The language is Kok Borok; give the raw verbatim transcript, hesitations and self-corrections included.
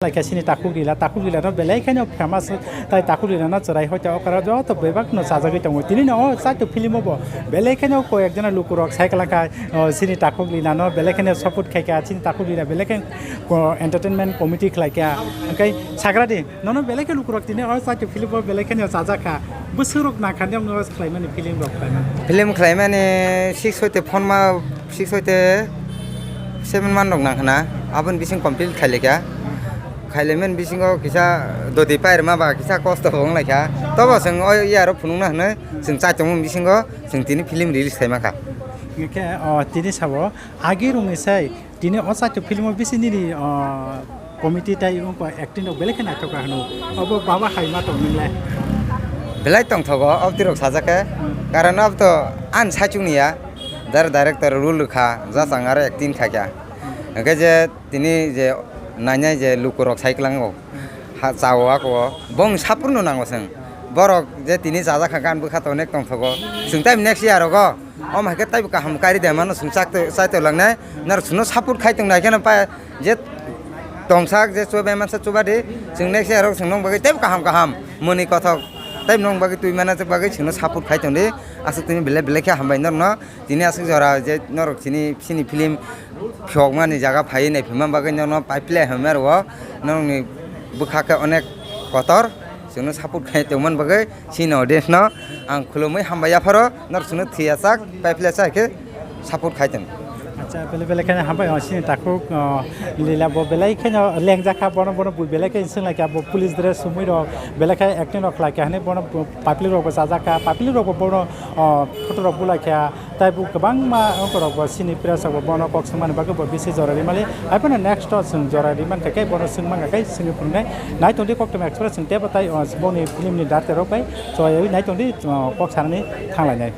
Laikha sini Takhuk Rila, Takhuk Rila no belai kheno famous, tai Takhuk Rila no chwrai hoite okra joto bebak no chajagwi tongo. Tini no o chaito film o bo belai kheno koi ekjona lukurok sai kwlangkha, o, sini Takhuk Rila no belai kheno support khaikha, sini Takhuk Rila belai khe ko entertainment committee khlaikha. Hwnkhe sagra di, nono belai khe lukurok tini o chaito film o belai kheno chajakha. Bwswk rok nangkha nini no khlaimani film rok khlaimani? Film khlaimani six hoite phone ma six hoite seven month rok nangkhna, aboni bising complete khailekha. Khailaimani bisingo kisa doti pairwma ba kisa kosto bo wnglaikha. Tobo chwng o yaro phunukna hwnwi chwng chaitongmani bisingo chwng tini film release khaimankha. Hwnkhe, o, tini sabo agi rungni sai tini o chaito film o bisi nini, o, committee tai wngkha acting rok belai khe naithok kha hwno. Obo baba hai ma tong nwngle? Belai tongthogo, obwtwi rok sajak khe. Hmm. Karon abo to ani saichung ni ya. Jar director rule kha, jasang aro acting kha kya. Hwnkhe je tini je nainai je lukurok sai kwlango, ha, chao ako, bong sapurno nango chwng. Borok je tini chajak kha gan bwkha to onek tongthogo. Chwng tai next year rogo, om hai khe taibo kaham kari de mano chwng chak to, chai to langnai. Naro chwngno support khai tong nai kheno pa je tongsak je chuba mansa chuba di. Chwng next year rok chwng nong bagwi taibo kaham kaham mwnwi kothok tai nong bagwi twi mana bagwi chwngno support khai tong di. Aswk tini belai belai khe hambai norokno. Tini aswk jora je norok chini, chini film phiyokmani jaga phaiwi naiphima bagwi norokno pipeline hamya rwo, norokni bwkha khe onek kotor, chwngno support khai tongmani bagwi chini audience no ang khulumwi hambai yapharo, norok chwngno thwiya chak pipeline chai khe support khai tong. Acha, belai belai kheno hambai, o, chini Takhuk, o, Lila bo belai kheno lengjak kha, bono, bono bui belai khe swng lai kha, bo police dress sumui rok belai khe acting rok khlai kha hwnwi bono public rok bo chajak kha, public rok bo bono, o, photo rok bulai kha. Tai bo kwbangma ongkorok bo chini press rok bo bono kok swngmani bagwi bo bisi jora rimali. Haiphano next o chwng jora rimani khe bono swngmani khe swngwi phunuknai. Naitongdi Koktwma Express chwng teibo tai, o, boni film ni director rok bai choyawi naitongdi, o, kok sanani thanglainai.